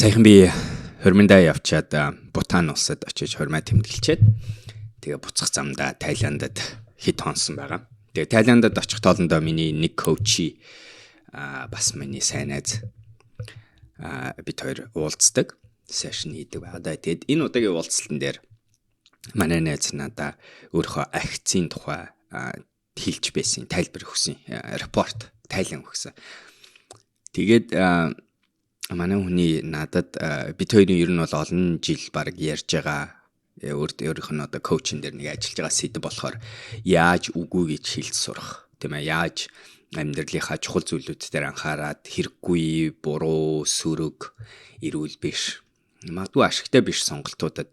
Саяхан би хорминдаа явчаад Бутан улсад очиж хормой тэмдэглэчээд тэгээ буцах замдаа Таиландд хэд хонсон байгаа. Тэгээ Таиландд очих тоолондоо миний нэг coach бас миний сайн найз бид хоёр уулздаг, session хийдэг байгаа да. Тэгээд энэ удаагийн уулзалтан дээр манай найз надаа өөрийнхөө ахицын тухай хэлж байсан, тайлбар өгсөн, report, тайлан өгсөн. Тэгээд манай хүний надад бид хоёрын ер нь бол олон жил баг ярьж байгаа, өөрийнх нь одоо coaching дээр нэг ажиллаж байгаа сэдэв болохоор яаж үгүй гэж хэлж сурах, тийм ээ, яаж амьдралынхаа чухал зүйлүүд дээр анхаарад хэрэггүй, буруу, сөрөг, эрүүл биш, магадгүй ашигтай биш сонголтуудад,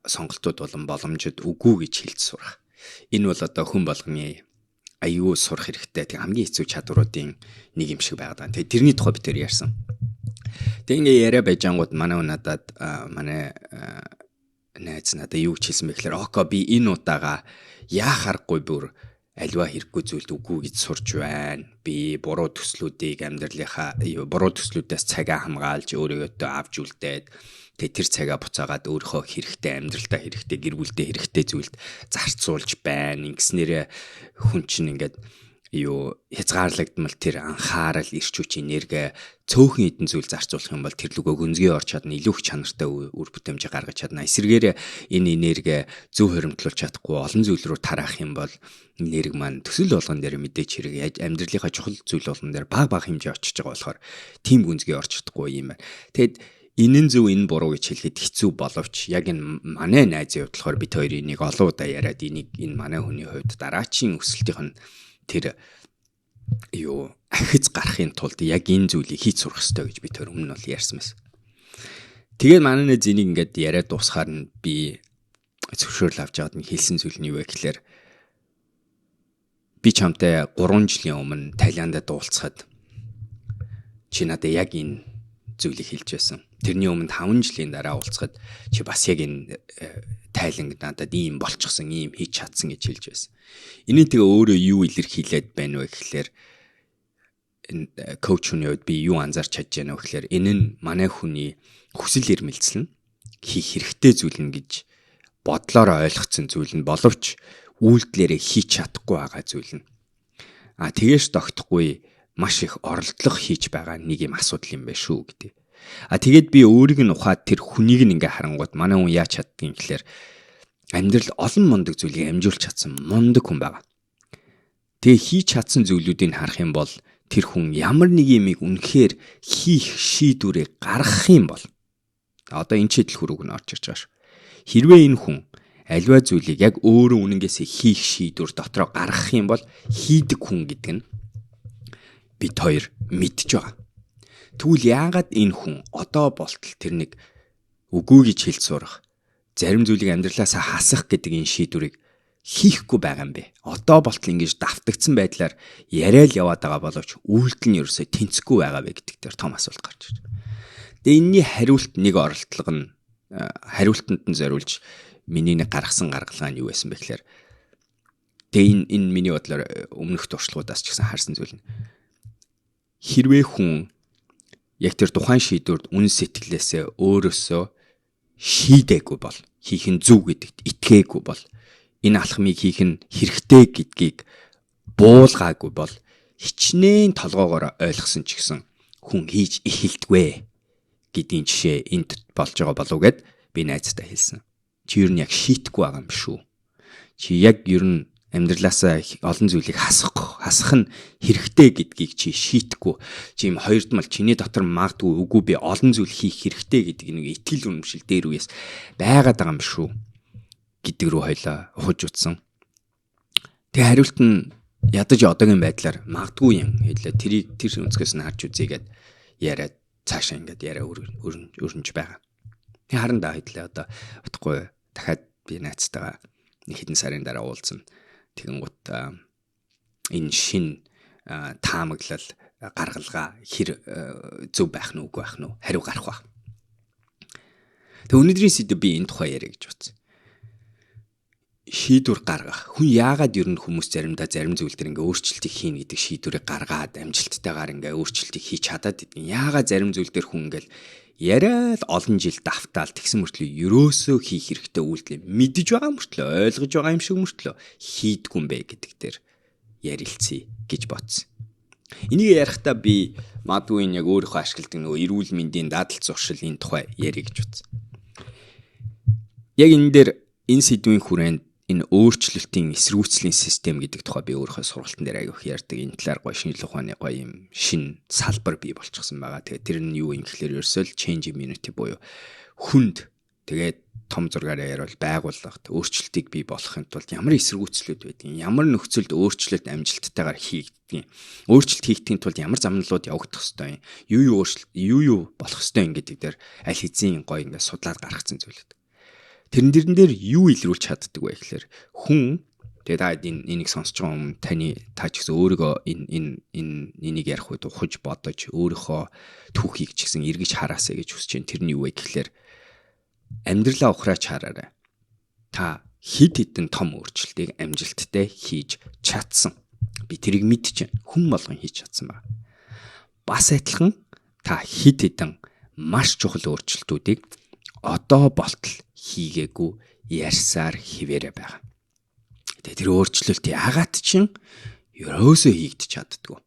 сонголтууд болон боломжид үгүй гэж хэлж сурах. Энэ бол одоо хүн болгоны аюу сурах хэрэгтэй тэг хамгийн хэцүү чадваруудын нэг юм шиг байгаа. Тэгээ тэрний тухай бид тэр ярьсан. Тэг ингээ яриа байжангууд манай хүн надад, манай найз надад юу гэж хэлсэн бэ гэхээр: "Okay, би энэ удаага яах аргагүй бүр аливаа хэрэггүй зүйлд үгүй гэж сурч байна. Би буруу төслүүдийг, амьдралынхаа буруу төслүүдээс цагаа хамгаалж, өөрийгөө авч үлдээд, тэгээ тэр цагаа буцаагаад өөрийнхөө хэрэгтэй, амьдралдаа хэрэгтэй, гэр бүлдээ хэрэгтэй зүйлд зарцуулж байна. Ингэснээрээ хүн чинь ингээд юу хязгаарлагдмал тэр анхаарал, эрч хүч, энерги цөөхөн хэдэн зүйл зарцуулах юм бол тэр лүгөө гүнзгий орч чадна, илүү их чанартай үр бүтээмж гаргаж чадна. Эсвэргээрээ энэ энерги зөв хоримтлуулж чадахгүй олон зүйл рүү тараах юм бол энерги маань төсөл болгон дээр мэдээч хэрэг амьдралынхаа чухал зүйл болгон дээр баг баг хэмжээ очиж байгаа болохоор тийм гүнзгий орч чадахгүй юм байна." Тэгэд энэ нь зөв, энэ буруу гэж хэлэхэд хэцүү боловч яг энэ манай найзын хувьд болохоор бид хоёр энийг олон удаа яриад, энийг энэ манай хүний хувьд дараачийн өсөлтийнх нь тэр юу ахиц гарахын тулд яг энэ зүйлийг хийж сурах ёстой гэж би тэр өмнө нь бол ярьсан байсан. Тэгээд манай найз энийг ингээд яриад дуусахаар нь би зөвшөөрөл авч яваад нь хэлсэн зүйл нь юу вэ гэхээр: "Би чамтай 3 жилийн өмнө Таиландд уулзахад чи надад яг энэ зүйлийг хэлж байсан. Тэрний өмнө 5 жилийн дараа уулзахад чи бас яг энэ тайланг надад ийм болчихсон, ийм хийж чадсан гэж хэлж байсан." Энэ тэгээ өөрөө юу илэрхийлээд байна вэ гэхлээр, энэ coach хүний хувьд би юу анзаарч чадж байна вэ гэхлээр, энэ нь манай хүний хүсэл эрмэлзэл нь хийх хэрэгтэй зүйл нь гэж бодлороо ойлгоцсон зүйл нь боловч үйлдэлээрээ хийж чадахгүй байгаа зүйл нь. А тэгээс тогтохгүй маш их оролдлого хийж байгаа нэг юм асуудал юм байна шүү гэдэг. А тэгээд би өөрийг нь ухаад тэр хүнийг нь ингээ харангуут манай хүн яаж чаддгийг гэхлээр амьдрал олон мундаг зүйлийг амжуулж чадсан мундаг хүн байгаа. Тэгээ хийж чадсан зүйлүүдийг харах юм бол тэр хүн ямар нэг юмыг үнэхээр хийх шийдвэрийг гаргах юм бол, одоо энэ ч дэлгүүрүүг нь орж ирж байгаа шүү. Хэрвээ энэ хүн аливаа зүйлийг яг өөрөө үнэнгээсээ хийх шийдвэр дотроо гаргах юм бол хийдэг хүн гэдэг нь бид хоёр мэдж байгаа. Тэгвэл яагаад энэ хүн одоо болтол тэр нэг үгүй гэж хэлж сурах, зарим зүйлийг амьдралаасаа хасах гэдэг энэ шийдвэрийг хийхгүй байгаа юм бэ? Одоо болтол ингэж давтагдсан байдлаар яриа л яваад байгаа боловч үйлдэл нь ерөөсөө тэнцэхгүй байгаа вэ гэдэг дээр том асуулт гарч ирж байна. Тэгээ энэний хариулт, нэг оролдлого нь, хариултанд нь зориулж миний нэг гаргасан гаргалгаа нь юу байсан бэ гэхээр, тэгээ энэ миний бодлоор өмнөх туршлагуудаас ч гэсэн харсан зүйл нь, хэрвээ хүн яг тэр тухайн шийдвэрт үн сэтгэлээсээ өөрөөсөө шийдээгүй бол, хийх нь зөв гэдэгт итгээгүй бол, энэ алхмыг хийх нь хэрэгтэй гэдгийг буулгаагүй бол хичнээн толгоогоор ойлгосон ч гэсэн хүн хийж эхэлдэггүй гэдгийн жишээ энд болж байгаа болов гэд би найзтай хэлсэн. Чи ер нь яг шийтгэхгүй байгаа юм биш үү? Чи яг ер нь амьдралаасаа олон зүйлийг хасах нь хэрэгтэй гэдгийг чи шийтгэхгүй. Чи юм хоёрдмал чиний дотор магадгүй үгүй, би олон зүйл хийх хэрэгтэй гэдэг нэг итгэл үнэмшил дээр үеэс байгаад байгаа юм биш үү гэдэг рүү хоёлаа ухаж утсан. Тэгээ хариулт нь ядаж одоогийн байдлаар магадгүй юм хэлээ. Тэрийг тэр өнцгөөс нь харж үзье гэд яриад цаашаа ингээд яриа өрнж байгаа. Тэг харан да хэдлээ, одоо утгагүй дахиад би найзтайгаа нэг хэдэн сарын дараа уулзсан. Тэгэнгүүт энэ шин таамаглал, гаргалгаа хэр зөв байх нь, үгүй байх нь хариу гарах байх. Тэг өнөөдрийн сэдэв би энэ тухай яриа гэж бодсон. шийдвэр гаргах. Хүн яагаад ер нь хүмүүс заримдаа зарим зүйл дээр ингээ өөрчлөлтийг хийнэ гэдэг шийдвэрийг гаргаад амжилттайгаар ингээ өөрчлөлтийг хийж чадаад идэв. Яагаад зарим зүйл дээр хүн ингээл яриа л олон жил давтаал тэгсэн мөртлөө ерөөсөө хийх хэрэгтэй үйлдэл мэдэж байгаа мөртлөө, ойлгож байгаа юм шиг мөртлөө хийдгүй юм бэ гэдэг дээр ярилцъя гэж бодсон. Энийг ярихдаа би магадгүй энэ яг өөрийнхөө ашигладаг нөгөө эрүүл мэндийн дадал зуршил энэ тухай ярих гэж бодсон. Яг энэ дээр, энэ сэдвийн хүрээнд энэ өөрчлөлтийн эсэргүүцлийн систем гэдэг тухай би өөрийнхөө сургалтын дээр аяг их ярьдаг. Энэ талаар гоё шинжлэх ухааны гоё юм шин салбар бий болчихсон байгаа. Тэгээд тэр нь юу юм гэхлээр ерөөсөө л change immunity буюу хүнд, тэгээд том зургаар яриул байгууллагт өөрчлөлтийг бий болгохын тулд ямар эсэргүүцлүүд байдгийг, ямар нөхцөлд өөрчлөлт амжилттайгаар хийгддэг, өөрчлөлт хийгдэхин тулд ямар замналууд явагдах ёстой юм, юу юу өөрчлөлт, юу юу болох ёстой юм гэдэг дээр аль хэзээ гоё ингээд судлаад гаргацсан зүйл гэдэг. Тэрэн дэрэн дээр юу илрүүлж чаддаг вэ гэхээр хүн, тэгээ та энэ энийг сонсож байгаа юм, таны та ч гэсэн өөрийгөө энэ энэ энэ энийг ярих үед ухаж бодож, өөрийнхөө түүхийг ч гэсэн эргэж хараасай гэж хүсэж байна. Тэр нь юу вэ гэхээр амьдралаа ухраач хараарай. Та хэд хэдэн том өөрчлөлтийг амжилттай хийж чадсан. Би тэрийг мэдчихэв. Хүн болгон хийж чадсан байна. Бас адилхан та хэд хэдэн маш чухал өөрчлөлтүүдийг одоо болтол хийгээгүй ярьсаар хിവэрэ байгаа. Тэгээ тэр өөрчлөлт яагаад чинь ерөөсөө хийгдэж чаддгүй.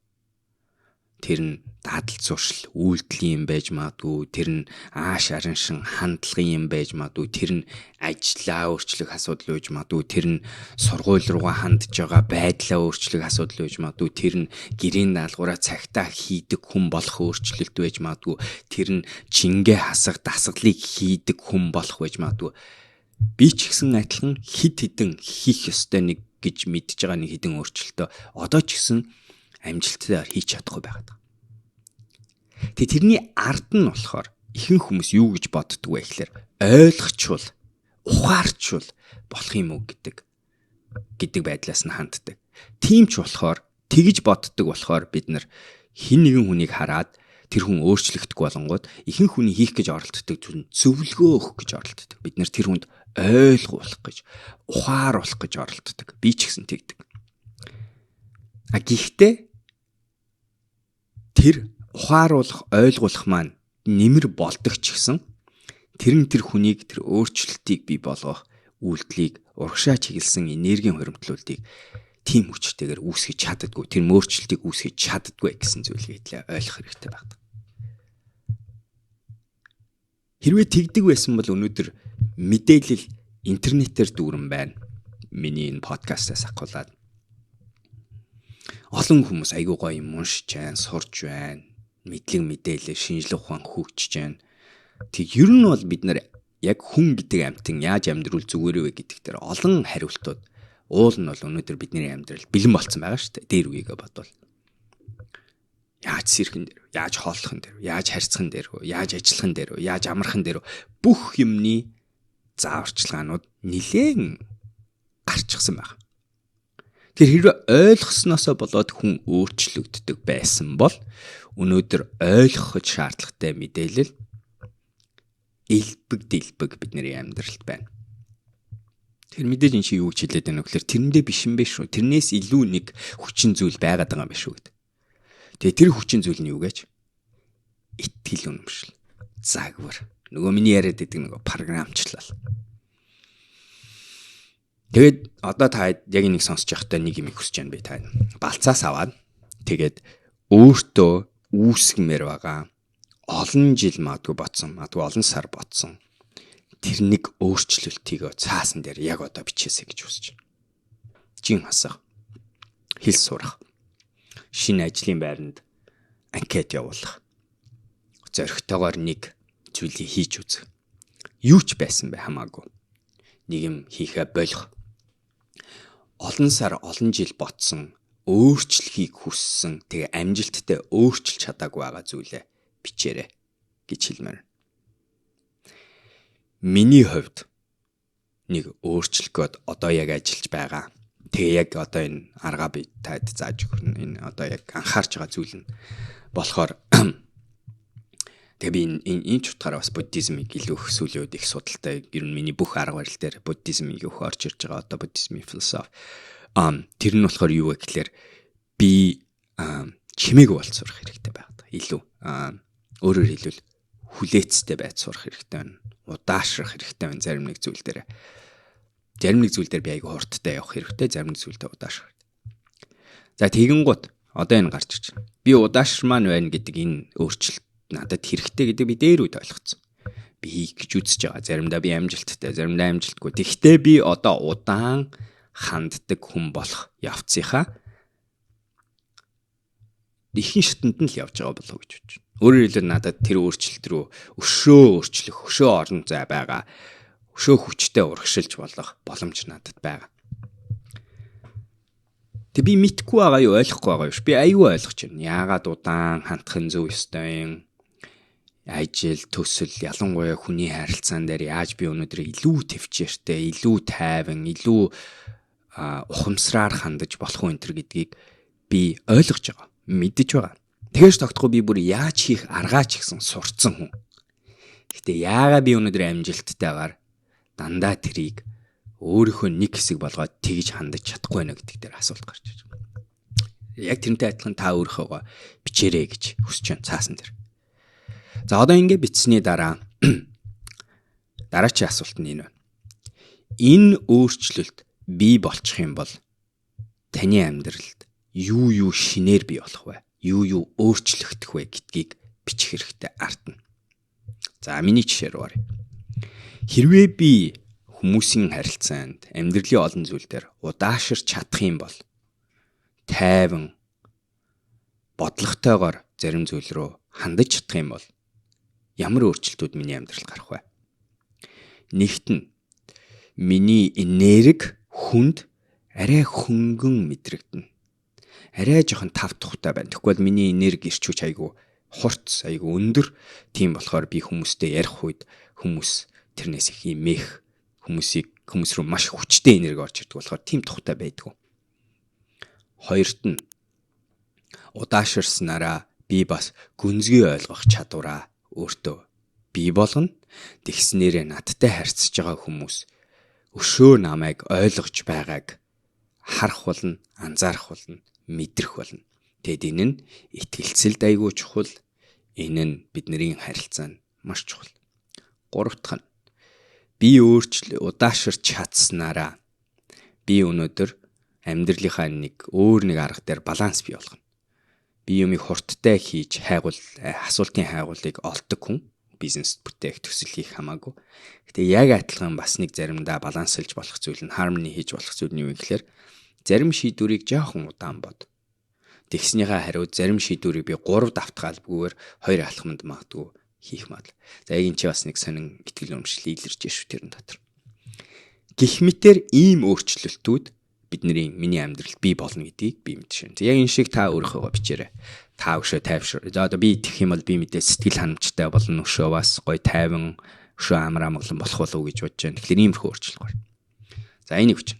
Тэр нь дадал зуршил, үйлдэлийн юм байж магадгүй, тэр нь ааш араншин хандлагын юм байж магадгүй, тэр нь ажлаа өөрчлөх асуудал байж магадгүй, тэр нь сургууль руугаа хандж байгаа байдлаа өөрчлөх асуудал байж магадгүй, тэр нь гэрийн даалгавраа цагтаа хийдэг хүн болох өөрчлөлт байж магадгүй, тэр нь жингээ хасах дасгалыг хийдэг хүн болох байж магадгүй. Би ч гэсэн адилхан хэд хэдэн хийх ёстой нэг гэж мэдж байгаа нэг хэдэн өөрчлөлтөө одоо ч гэсэн амжилттай хийж чадахгүй байгаад байгаа. Тэгээ тэрний ард нь болохоор ихэнх хүмүүс юу гэж боддөг вэ гэхээр ойлгочвол, ухаарчвал болох юм уу гэдэг байдлаас нь ханддаг. Тийм ч болохоор, тэгж боддог болохоор бид нар хэн нэгэн хүнийг хараад тэр хүн өөрчлөгдөхгүй болонгууд ихэнх хүний хийх гэж оролддог зүйл зөвлөгөө өгөх гэж оролддог. Бид нар тэр хүнд ойлгуулах гэж, ухааруулах гэж оролддог. Би ч гэсэн тэгдэг. А гэхдээ тэр ухааруулах, ойлгуулах маань нэмэр болдог ч гэсэн тэр нь тэр хүнийг тэр өөрчлөлтийг бий болгох үйлдэлийг, урагшаа чиглэсэн энергийн хуримтлуултыг тийм хүчтэйгээр үүсгэж чаддаггүй. Тэр өөрчлөлтийг үүсгэж чаддаггүй гэсэн зүйлийг ойлгох хэрэгтэй байна. Хэрвээ тэгдэг байсан бол өнөөдөр мэдээлэл интернетээр дүүрэн байна. Миний энэ подкастаас авахуулаад олон хүмүүс айгүй гоё юм уншиж байна, сурж байна. Мэдлэг мэдээлэл, шинжлэх ухаан хөгжиж байна. Тэг ер нь бол бид нар яг хүн гэдэг амьтан яаж амьдрал зүгээр вэ гэдэг дээр олон хариултууд уул нь бол өнөөдөр бидний амьдрал бэлэн болцсон байгаа шүү дээ. Дээр үеигээ бодвол. Яаж сэрхэн дээр, яаж хооллох дээр, яаж харьцах дээр, яаж ажиллах дээр, яаж амрах дээр бүх юмны зааварчилгаанууд нилээн гарчихсан байна. Тэр хэрвээ ойлгосноосоо болоод хүн өөрчлөгддөг байсан бол өнөөдөр ойлгоход шаардлагатай мэдээлэл элбэг дэлбэг бидний амьдралд байна. Тэр мэдээж энэ чи юу гэж хэлээд байна вэ гэхээр тэрэндээ биш юм бэ шүү. Тэрнээс илүү нэг хүчин зүйл байгаад байгаа юм биш үү гэдэг. Тэгээ тэр хүчин зүйл нь юу гэж? Итгэл үнэмшил. Загвар. Нөгөө миний яриад байдаг нөгөө програмчлал. Тэгээд одоо та яг энийг сонсож байхдаа нэг юм хүсэж байна би та. Балцаас аваад тэгээд өөртөө үүсгэмээр байгаа, олон жил магадгүй бодсон, магадгүй олон сар бодсон тэр нэг өөрчлөлтийг цаасан дээр яг одоо бичээсэй гэж хүсэж байна. Жин хасах, хэл сурах, шинэ ажлын байранд анкет явуулах, зоригтойгоор нэг зүйлийг хийж үзэх. Юу ч байсан бай хамаагүй. Нэг юм хийхээ болох. Олон сар, олон жил ботсон, өөрчлөхийг хүссэн, тэгээ амжилттай өөрчилж чадаагүй байгаа зүйлээ бичээрэй гэж хэлмээр. Миний хувьд нэг өөрчлөх гээд одоо яг ажиллаж байгаа. Тэгээ яг одоо энэ аргаа би таад зааж өгнө. Энэ одоо яг анхаарч байгаа зүйл нь болохоор Тэгээ би энэ ч утгаараа бас буддизмыг илүү их сүүлийн үед их судалтай. Ер нь миний бүх арга барил дээр буддизмыг их орж ирж байгаа. Одоо буддизмын философи. Тэр нь болохоор юу вэ гэхлээр би чимээгүй болж сурах хэрэгтэй байдаг. Илүү өөрөөр хэлбэл хүлээцтэй байж сурах хэрэгтэй байна. Удаашрах хэрэгтэй байна зарим нэг зүйл дээр. Зарим нэг зүйл дээр би айгүй хурдтай явах хэрэгтэй, зарим нэг зүйл дээр удаашрах хэрэгтэй. За тэгэнгუთ одоо энэ гарч ирж байна. Би удаашрмаар байна гэдэг энэ өөрчлөлт надад хэрэгтэй гэдэг би дээр үед ойлгоцсон. Би хийх гэж үзэж байгаа. Заримдаа би амжилттай, заримдаа амжилтгүй. Тэгэхдээ би одоо удаан ханддаг хүн болох явцынхаа ихэнх шатанд нь л явж байгаа болов уу гэж бодож байна. Өөрөөр хэлбэл надад тэр өөрчлөлт рүү өшөө өөрчлөх, өшөө орон зай байгаа. Өшөө хүчтэй урагшилж болох боломж надад байгаа. Тэг би мэдхгүй байгаа юу, ойлгохгүй байгаа юу? Би аюу ойлгож байна. Яагаад удаан хандах нь зөв ёстой юм? Ажил, төсөл, ялангуяа хүний харилцаан дээр яаж би өнөөдөр илүү төвчээртэй, илүү тайван, илүү ухамсараар хандаж болох уу энэ төр гэдгийг би ойлгож байгаа, мэдэж байгаа. Тэгэхээр ч тогтохгүй би бүр яаж хийх аргаа ч гэсэн сурцсан хүн. Гэтэ яагаад би өнөөдөр амжилттайгаар дандаа тэрийг өөрийнхөө нэг хэсэг болгоод тэгж хандаж чадахгүй байна гэдэг дээр асуулт гарч ирж байна. Яг тэрнтэй адилхан та өөрийнхөөгөө бичээрэй гэж хүсэж байна цаасан дээр. За одоо ингэ бичсэний дараа дараачийн асуулт нь энэ байна. Энэ өөрчлөлт бий болчих юм бол таны амьдралд юу юу шинээр бий болох вэ? Юу юу өөрчлөгдөх вэ гэдгийг бичих хэрэгтэй ард нь. За миний жишээ рүү оръё. Хэрвээ би хүмүүсийн харилцаанд амьдралын олон зүйл дээр удаашрч чадах юм бол тайван бодлоготойгоор зарим зүйл рүү хандаж чадах юм бол ямар өөрчлөлтүүд миний амьдралд гарах вэ? Нэгт нь миний энерги хүнд арай хөнгөн мэдрэгдэнэ. Арай жоохон тав тухтай байна. Тэгэхгүй бол миний энерги эрч хүч айгүй хурц, айгүй өндөр. Тийм болохоор би хүмүүстэй ярих үед хүмүүс тэрнээс их имэх, хүмүүсийг хүмүүс рүү маш хүчтэй энерги орж ирдэг болохоор тийм тухтай байдгүй. Хоёрт нь удаашрснараа би бас гүнзгий ойлгох чадвараа өөртөө бий болгоно. Тэгснээрээ надтай харьцаж байгаа хүмүүс өшөө намайг ойлгож байгааг харах болно, анзаарах болно, мэдрэх болно. Тэгэд энэ нь итгэлцэлд айгүй чухал. Энэ нь бидний харилцаа нь маш чухал. Гурав дахь нь би өөрчлө удаашрч чадсанараа би өнөөдөр амьдралынхаа нэг өөр нэг арга дээр баланс бий болгоно. Би юмыг хурдтай хийж хайгуул асуултын хайгуулыг олдог хүн бизнес бүтээх төсөл хийх хамаагүй. Гэтэ яг адилхан бас нэг заримдаа балансалж болох зүйл нь harmony хийж болох зүйл нь юу юм гэхээр зарим шийдвэрийг жоохон удаан бод. Тэгснийхээ хариуд зарим шийдвэрийг би 3 давтгаалбгүйгээр 2 алхамд магадгүй хийх магадлал. За яг энэ чи бас нэг сонин итгэл үнэмшил илэрч шүү тэрэн дотор. Гэх мэтэр ийм өөрчлөлтүүд бидний миний амьдралд бий болно гэдгийг би мэдшин. Яг энэ шиг та өөрийнхөөгөө бичээрэй. Та өшөө тайвшир. За одоо би итгэх юм бол би мэдээ сэтгэл ханамжтай болно, өшөө бас гой тайван, өшөө амар амгалан болох болов уу гэж бодож байна. Тэгэхээр иймэрхүү өөрчлөлт гарна. За энийг хүчин.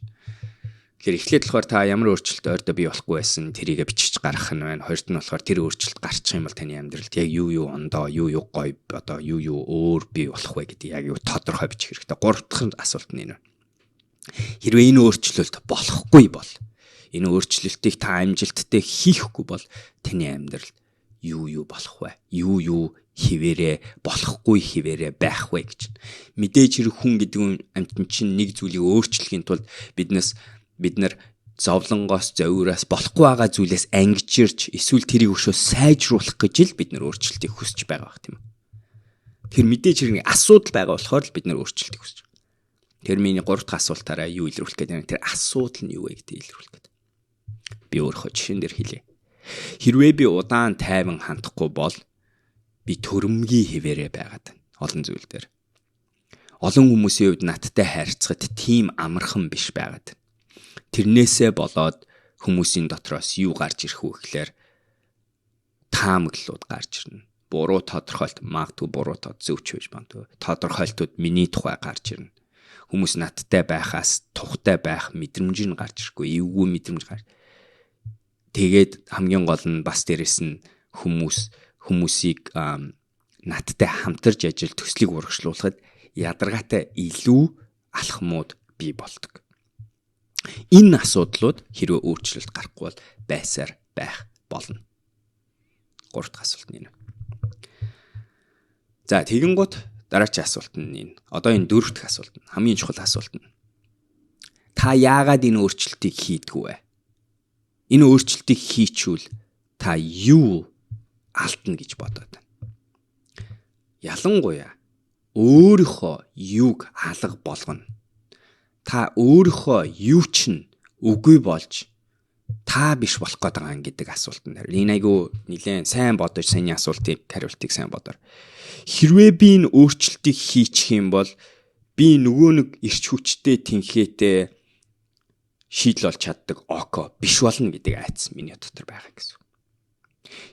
Тэгэхээр эхлээд болохоор та ямар өөрчлөлт ойрдоо бий болохгүй байсан тэрийгэ бичиж гаргах нь байна. Хоёрт нь болохоор тэр өөрчлөлт гарчих юм бол таны амьдралд яг юу юу ондоо, юу юу гоё, одоо юу юу өөр бий болох вэ гэдэг яг юу тодорхой бичих хэрэгтэй. Гурав дахь асуулт нь энэ байна. Хэрвээ энэ өөрчлөлт болохгүй бол энэ өөрчлөлтийг та амжилттай хийхгүй бол таны амьдралд юу юу болох вэ? Юу юу хിവэрэ болохгүй хിവэрэ байх вэ гэж. Мэдээж хэрэг хүн гэдэг амьтан чинь нэг зүйлийг өөрчлөхийн тулд биднээс бид нар зовлонгоос зовиураас болохгүй байгаа зүйлээс ангижирч эсвэл тэрийг өшөө сайжруулах гэж л бид нар өөрчлөлтийг хүсэж байгаа байх тийм үү. Тэр мэдээж хэрэг асуудал байгаа болохоор л бид нар өөрчлөлтийг хүсэж байгаа. Тэр миний гурав дахь асуултаараа юу илрүүлэх гээд байна? Тэр асуудал нь юу вэ гэдгийг илрүүлэх гээд. Би өөрийнхөө жишээн дээр хэлье. Хэрвээ би удаан тайван хандахгүй бол би төрөмгийн хэвээрээ байгаад байна. Олон зүйл дээр. Олон хүмүүсийн хувьд надтай харьцахад тийм амархан биш байгаад. Тэрнээсээ болоод хүмүүсийн дотроос юу гарч ирэх вэ гэхээр таамаглалууд гарч ирнэ. Буруу тодорхойлт магадгүй буруу тод зөвч байж магадгүй. Тодорхойлтууд миний тухай гарч ирнэ. Хүмүүс надтай байхаас тухтай байх мэдрэмж нь гарч ирэхгүй, эвгүй мэдрэмж гарч. Тэгээд хамгийн гол нь бас дээрэс нь хүмүүсийг надтай хамтарч ажил төслийг урагшлуулахад ядаргаатай илүү алхмууд бий болдог. Энэ асуудлууд хэрвээ өөрчлөлт гарахгүй бол байсаар байх болно. 3 дахь асуулт нь энэ. За тэгэнгүүт дараагийн асуулт нь энэ. Одоо энэ 4 дахь асуулт нь хамгийн чухал асуулт нь. Та яагаад энэ өөрчлөлтийг хийдгүү вэ? Энэ өөрчлөлтийг хийчүүл та юу алдна гэж бодоод байна? Ялангуяа өөрийнхөө юуг алга болгоно. Та өөрийнхөө юу ч нь үгүй болж та биш болох гээд байгаа юм гэдэг асуултанд хариул. Энэ айгүй нэлээд сайн бодож саяны асуултыг хариултыг сайн бодоор. Хэрвээ би энэ өөрчлөлтийг хийчих юм бол би нөгөө нэг эрч хүчтэй тэнхээтэй шийдэл олж чаддаг око биш болно гэдэг айц миний дотор байгаа гэсэн.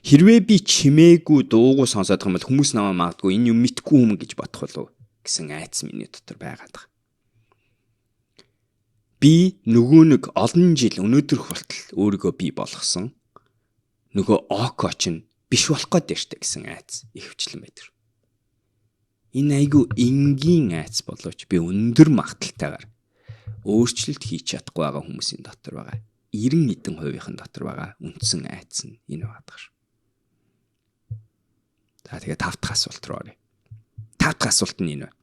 Хэрвээ би чимээгүй дуугүй сонсоод байгаа юм бол хүмүүс намайг магадгүй энэ юм мэдгүй юм гэж бодох болов гэсэн айц миний дотор байгаад байгаа. Би нөгөө нэг олон жил өнөөдөр хүртэл өөрийгөө би болгосон нөгөө око чинь биш болох гээд байна штэ гэсэн айц ихэвчлэн байдаг. Энэ айгүй энгийн айц боловч би өндөр магталтайгаар өөрчлөлт хийж чадахгүй байгаа хүмүүсийн дотор байгаа 90 хэдэн хувийнхан дотор байгаа үндсэн айц нь энэ байгаа шүү. За тэгээ 5 дахь асуулт руу оръё. 5 дахь асуулт нь энэ байна.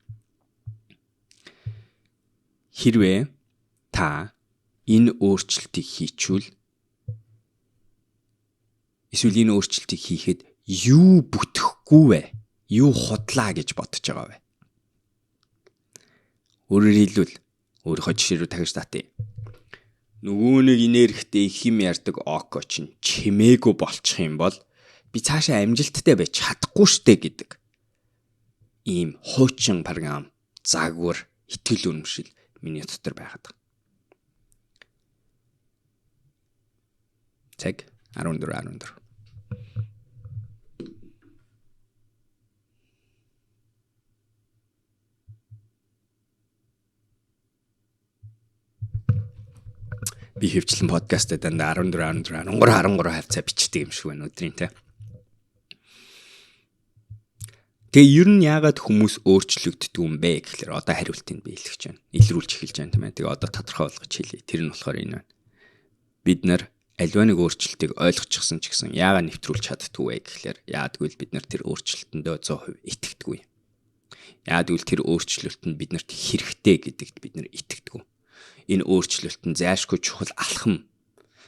Хэрвээ та энэ өөрчлөлтийг хийчүүл эсвэл энэ өөрчлөлтийг хийхэд юу бүтэхгүй вэ? Юу худлаа гэж бодож байгаа вэ? Өөрөөр хэлбэл өөрийнхөө жишээ рүү тагж татъя. Нөгөө нэг энергитэй их юм ярьдаг око чинь чимээгүй болчих юм бол би цаашаа амжилттай байж чадахгүй штэ гэдэг ийм хуучин програм, загвар, итгэл үнэмшил миний дотор байгаад байгаа. Цаг 14:14. Би хөвчлэн подкастаа дандаа 14 14 13 13 хавцаа бичдэг юм шиг байна өдрийн те. Тэгээ ер нь яагаад хүмүүс өөрчлөгддөг юм бэ гэхлээр одоо хариултыг би хэлэх гэж байна. Илрүүлж эхэлж байна тийм ээ. Тэгээ одоо тодорхой болгож хэлье. Тэр нь болохоор энэ байна. Бид нар аливаа нэг өөрчлөлтийг ойлгочихсон ч гэсэн яагаад нэвтрүүлж чаддгүй вэ гэхлээр яадгүй л бид нар тэр өөрчлөлтөндөө 100% итгэдэггүй. Яадгүй л тэр өөрчлөлт нь биднэрт хэрэгтэй гэдэгт бид нар итгэдэггүй. Энэ өөрчлөлт нь зайлшгүй чухал алхам.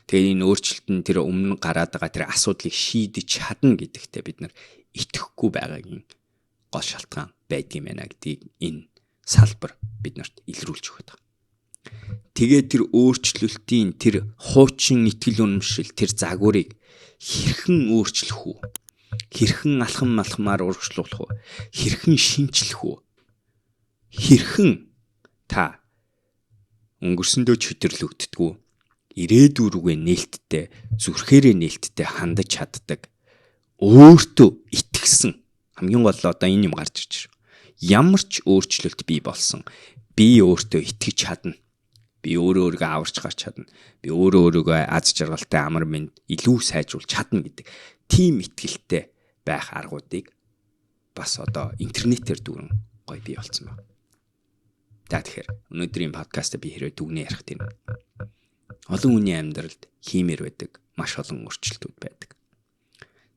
Тэгээ энэ өөрчлөлт нь тэр өмнө гараад байгаа тэр асуудлыг шийдэж чадна гэдэгтээ бид нар итгэхгүй байгаагийн гол шалтгаан байдгийм байна гэдгийг энэ салбар биднэрт илрүүлж өгöd байгаа. Тэгээд тэр өөрчлөлтийн тэр хуучин итгэл үнэмшил тэр загварыг хэрхэн өөрчлөх үү? Хэрхэн алхам алхмаар урагшлуулах вэ? Хэрхэн шинчлэх үү? Хэрхэн та өнгөрсөндөө чөтөрлөгддгүү, ирээдүй рүүгээ нээлттэй, зүрхээрээ нээлттэй хандаж чаддаг, өөртөө итгэсэн хамгийн гол одоо энэ юм гарч ирж байна. Ямар ч өөрчлөлт бий болсон, би өөртөө итгэж чадна. Би өөрөө өөрийгөө аварч гарч чадна. Би өөрөө өөрийгөө аз жаргалтай амар мэнд илүү сайжруулж чадна гэдэг тийм итгэлтэй байх аргуудыг бас одоо интернетээр дүүрэн гоё бий болсон байна. За тэгэхээр өнөөдрийн подкастаа би хэрвээ дүгнээ ярих тийм. Олон хүний амьдралд хиймээр байдаг маш олон өөрчлөлтүүд байдаг.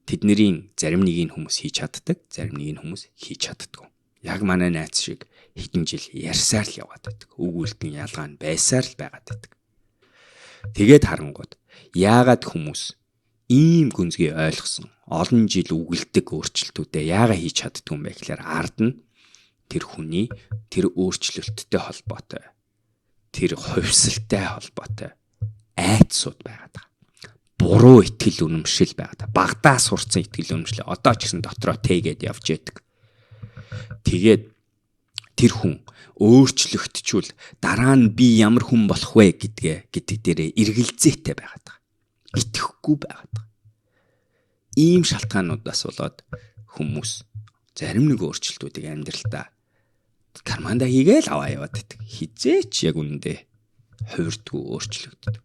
Тэднэрийн зарим нэгийг хүмүүс хийж чаддаг, зарим нэгийг хүмүүс хийж чаддаггүй. Яг манай найз шиг хэдэн жил ярьсаар л яваад байдаг. Үг үлдэн ялгаа нь байсаар л байгаад байдаг. Тэгээд харангууд яагаад хүмүүс ийм гүнзгий ойлгосон олон жил үгэлдэг өөрчлөлтүүдээ яагаад хийж чаддгүй юм бэ гэхээр ард нь тэр хүний тэр өөрчлөлттэй холбоотой, тэр хувьсалтай холбоотой айдсууд байгаад байгаа. Буруу итгэл үнэмшил байгаад. Багадаа сурцсан итгэл үнэмшил одоо ч гэсэн дотроо тэгээд явж яадаг. Тэгээд тэр хүн өөрчлөгдчүүл дараа нь би ямар хүн болох вэ гэдгээ гэдэг дээрээ эргэлзээтэй байгаад байгаа. Итгэхгүй байгаад байгаа. Ийм шалтгаануудаас болоод хүмүүс зарим нэг өөрчлөлтүүдийг амьдралдаа карманда хийгээл аваа яваад байдаг. Хизээч яг үнэндээ хувирдгүй өөрчлөгддөг.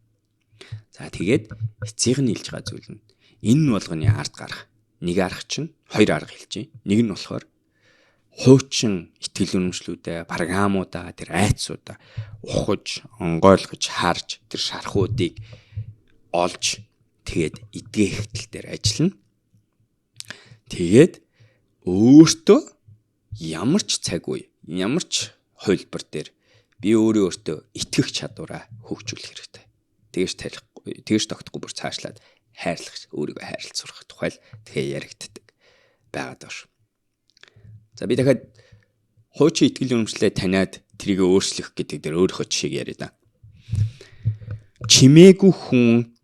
За тэгээд эцсийг нь хэлж байгаа зүйл нь энэ болгоны ард гарах Нэг арга чинь, хоёр арга хэлж байна. Нэг нь болохоор хуучин итгэл үнэмшлүүдээ, програмуудаа, тэр айцуудаа ухаж, онгойлгож, харж тэр шархуудыг олж тэгээд эдгээх тал дээр ажиллана. Тэгээд өөртөө ямар ч цаг үе, ямар ч хувилбар дээр би өөрөө өөртөө итгэх чадвараа хөгжүүлэх хэрэгтэй. Тэгэж тарих, тэгэж тогтохгүй бүр цаашлаад хайрлах, өөрийгөө хайрлах сурах тухай л тэгэхээр яригддаг байгаад байна шүү. За би дахиад хуучин итгэл үнэмшлээ таниад тэрийг өөрчлөх гэдэг дээр өөрийнхөө жишээг яриа да. Чимээгүй хүн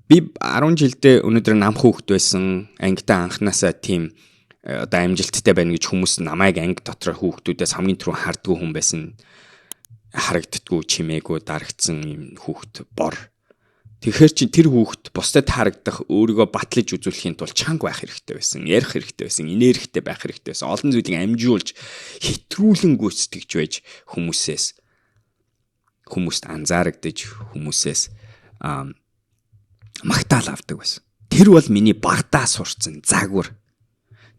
би 10 жилдээ өнөөдөр нам хүүхэд байсан. Ангидаа анханасаа тийм одоо амжилттай байна гэж хүмүүс намайг анги дотор хүүхдүүдээс хамгийн түрүү хардггүй хүн байсан. Харагддггүй, чимээгүй, дарагдсан юм хүүхэд бор. Тэгэхээр чи тэр хүүхэд бусдад харагдах, өөрийгөө батлаж үзүүлэхийн тулд чанга байх хэрэгтэй байсан, ярих хэрэгтэй байсан, энергитэй байх хэрэгтэй байсан. Олон зүйлийг амжиулж, хэтрүүлэн гүйцэтгэж байж хүмүүсээс хүмүүст анзаарагдаж, хүмүүсээс магтаал авдаг байсан. Тэр бол миний багадаа сурцсан загвар.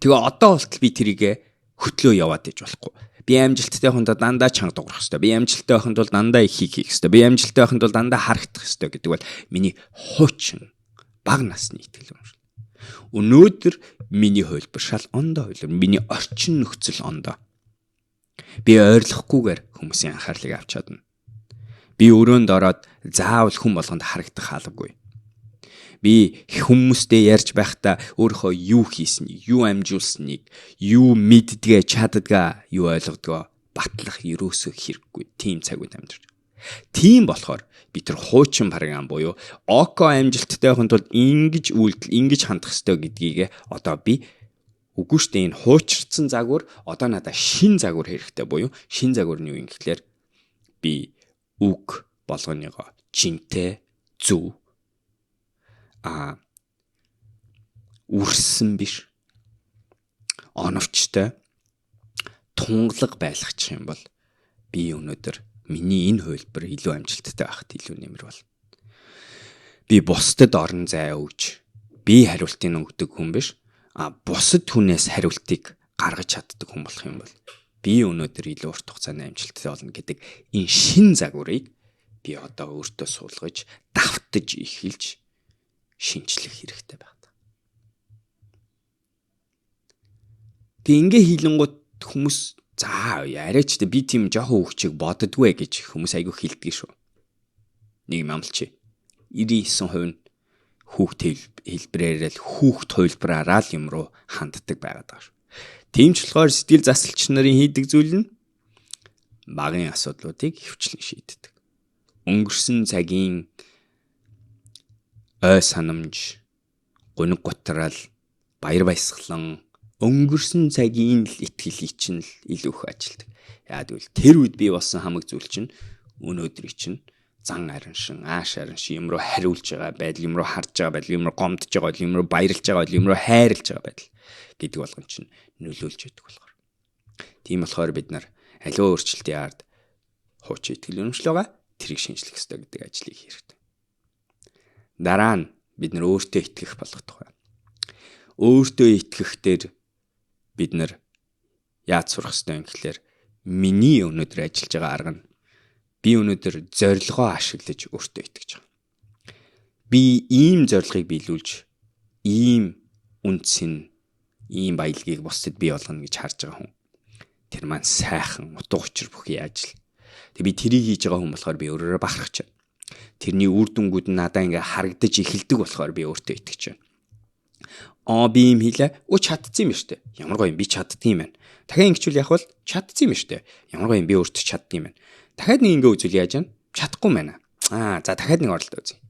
Тэгээ одоо болтол би тэрийгэ хөтлөө яваад иж болохгүй. Би амжилттай байхын тулд дандаа чанга дуурах хэрэгтэй. Би амжилттай байхын тулд дандаа их хийх хэрэгтэй. Би амжилттай байхын тулд дандаа харагдах хэрэгтэй гэдэг бол миний хуучин бага насны итгэл үнэмшил. Өнөөдөр миний хувилбар шал ондоо хувилбар. Миний орчин нөхцөл ондоо. Би ойрлохгүйгээр хүмүүсийн анхаарлыг авч чадна. Би өрөөнд ороод заавал хүн болгонд харагдах албагүй. Би хүмүүстэй ярьж байхдаа өөрийнхөө юу хийснийг, юу амжуулсныг, юу мэддгээ, чаддгаа, юу ойлгодгоо батлах ерөөсөө хэрэггүй. Тийм цаг үед амьдарч. Тийм болохоор би тэр хуучин програм буюу око амжилттай байхын тулд ингэж үйлдэл, ингэж хандах ёстой гэдгийг одоо би үгүй штэ, энэ хуучирсан загвар одоо надад шин загвар хэрэгтэй буюу шин загвар нь юу юм гэхлээр би үг болгоныгоо жинтэй, зөв, үрсэн биш, оновчтой, тунгалаг байлгачих юм бол би өнөөдөр миний энэ хувилбар илүү амжилттай байхад илүү нэмэр болно. Би бусдад орон зай өгч, би хариултыг өгдөг хүн биш, бусад хүнээс хариултыг гаргаж чаддаг хүн болох юм бол би өнөөдөр илүү урт хугацааны амжилттай болно гэдэг энэ шин загварыг би одоо өөртөө суулгаж, давтаж эхэлж шинчлэх хэрэгтэй байна. Тэг ингээ хийлэнгууд хүмүүс за яриач тэ би тийм жоохон хөвчийг боддгоо гэж хүмүүс айгүй хилдэг шүү. Нэг юм амлчи. 99% нь хүүхд хэлбэрээр л хүүхд хувилбараараа л юм руу ханддаг байгаад байгаа шүү. Тийм ч болохоор сэтгэл засалч нарын хийдэг зүйл нь багын асуудлуудыг хөвчлэн шийддэг. Өнгөрсөн цагийн ой санамж, гуниг гутрал, баяр баясгалан өнгөрсөн цагийн л итгэлийг чинь л илүү их ажилдаг. Яа гэвэл тэр үед бий болсон хамаг зүйл чинь өнөөдрийг чинь зан араншин, ааш араншин юм руу хариулж байгаа байдал, юм руу харж байгаа байдал, юм руу гомдож байгаа байдал, юм руу баярлж байгаа байдал, юм руу хайрлж байгаа байдал гэдэг болгон чинь нөлөөлж өгдөг болохоор. Тийм болохоор бид нар аливаа өөрчлөлтийн ард хуучин итгэл үнэмшил байгаа, тэрийг шинжлэх ёстой гэдэг ажлыг хийх хэрэгтэй. Дараа нь бид нар өөртөө итгэх болох тухай. Өөртөө итгэх дээр бид нар яаж сурах ёстой юм гэхлээр миний өнөөдөр ажиллаж байгаа арга нь би өнөөдөр зорилгоо ашиглаж өөртөө итгэж байгаа. Би ийм зорилгыг биелүүлж, ийм үнцэн, ийм баялагийг бусдад бий болгоно гэж харж байгаа хүн. Тэр маань сайхан утга учир бүхий ажил. Тэг би тэрийг хийж байгаа хүн болохоор би өөрөөрөө бахархаж байна. Тэрний үр дүнгууд нь надаа ингээ харагдаж эхэлдэг болохоор би өөртөө итгэж байна. Би юм хийлээ. Өө чадсан юм шүү дээ. Ямар гоё юм, би чаддсан юм байна. Дахиад ингэчүүл яг бол чадсан юм шүү дээ. Ямар гоё юм, би өөртөө чаддсан юм байна. Дахиад нэг ингээ үзвэл яаж вэ? Чадахгүй юм байна. За дахиад нэг оролдоо үзье.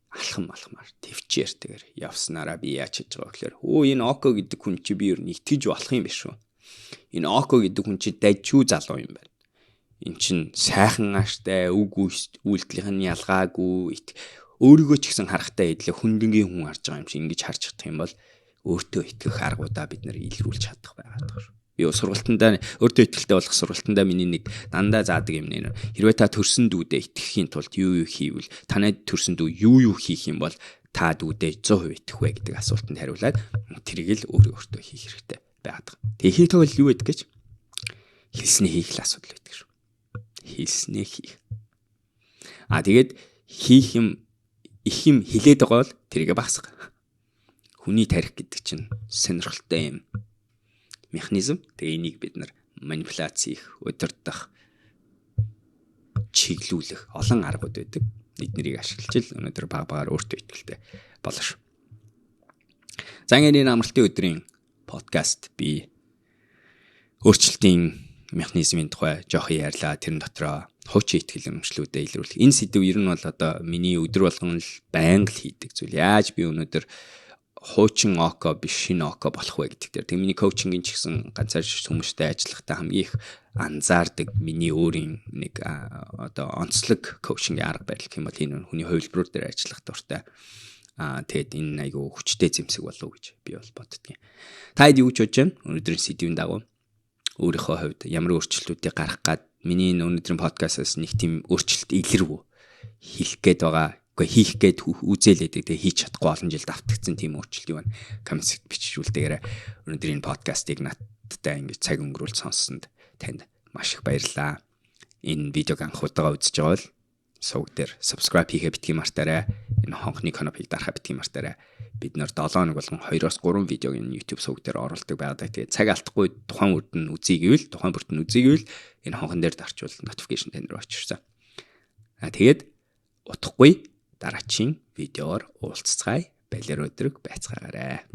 Алхам алхмаар төвчээртэйгээр явснараа би яаж хийж байгаа гэхээр өө энэ Око гэдэг хүн чи би ер нь итгэж болох юм биш үү? Энэ Око гэдэг хүн чи дажгүй залуу юм байна. Эн чин сайхан ааштай, үг үйлдэлийнх нь ялгаагүй, өөрийгөө ч гэсэн харахтаа идлээ хүндэнгийн хүн харж байгаа юм чи ингэж харж чадах юм бол өөртөө итгэх аргуудаа бид нэр илрүүлж чадах байгаад байгаа шүү. Би сургалтандаа өөртөө итгэлтэй болох сургалтандаа миний нэг дандаа заадаг юм нэ. Хэрвээ та төрсөн дүүдээ итгэхийн тулд юу юу хийвэл, танай төрсөн дүү юу юу хийх юм бол Та дүүдээ 100% итгэх вэ гэдэг асуултанд хариулаад тэрийг л өөрөө өөртөө хийх хэрэгтэй байгаад байгаа. Тэгээ хийх тохиолдол юу гэдэг гэж, хэлснээ хийх л асуудал байдаг шүү. Хэлснээ хийх. А тэгээд хийх юм их юм хилээд байгаа бол тэрийгэ багасга. Хүний тархи гэдэг чинь сонирхолтой юм механизм. Тэгээ энийг бид нар манипуляц хийх, удирдах, чиглүүлэх олон аргууд байдаг. Эднэрийг ашиглаж л өнөөдөр баг багаар өөртөө итгэлтэй болно шүү. За, ингээд энэ амралтын өдрийн подкаст би өөрчлөлтийн механизмын тухай жоохон ярьлаа. Тэрэн дотроо хуучин итгэл үнэмшлүүдэд илрүүлэх. Энэ сэдэв ер нь бол одоо миний өдөр болгон л байнга л хийдэг зүйл. Яаж би өнөөдөр хуучин око биш, шинэ око болох вэ гэдэг дээр. Тэгээ миний coaching ийн ч гэсэн ганцаар хүмүүстэй ажиллахдаа хамгийн их анзаардаг миний өөрийн нэг одоо онцлог coaching ийн арга барил гэх юм бол энэ хүний хувилбарууд дээр ажиллах дуртай. Аа, тэгэд энэ айгүй хүчтэй зэмсэг болов уу гэж би бол боддгийн. Та хэд юу гэж бодож байна? Өнөөдрийн сэдвийн дагуу өөрийнхөө хувьд ямар өөрчлөлтүүдийг гаргах гад, миний энэ өнөөдрийн подкастаас нэг тийм өөрчлөлт илэрв үү? Хэлэх гээд байгаа, үгүй, хийх гээд үзээлээдэг, тэгээ хийж чадахгүй олон жил давтагдсан тийм өөрчлөлт юу байна? Comment бичиж үлдээгээрэй. Өнөөдрийн подкастыг надтай ингэж цаг өнгөрүүлж сонссонд танд маш их баярлалаа. Энэ видеог анх удаага үзэж байгаа бол сувг дээр subscribe хийхээ битгий мартаарай. Энэ хонхны кнопыг дарахаа битгий мартаарай. Бид нар 7 хоног болгон 2-оос 3 видеог энэ YouTube сувг дээр оруулдаг байдаг. Тэгээд цаг алдахгүй тухайн үрд нь үзье гэвэл, тухайн бүрт нь үзье гэвэл энэ хонхон дээр дарчвал notification тань руу очирсан. А тэгээд удахгүй дараачийн видеоор уулзцгаая. Балер өдрөг байцгаагаарай.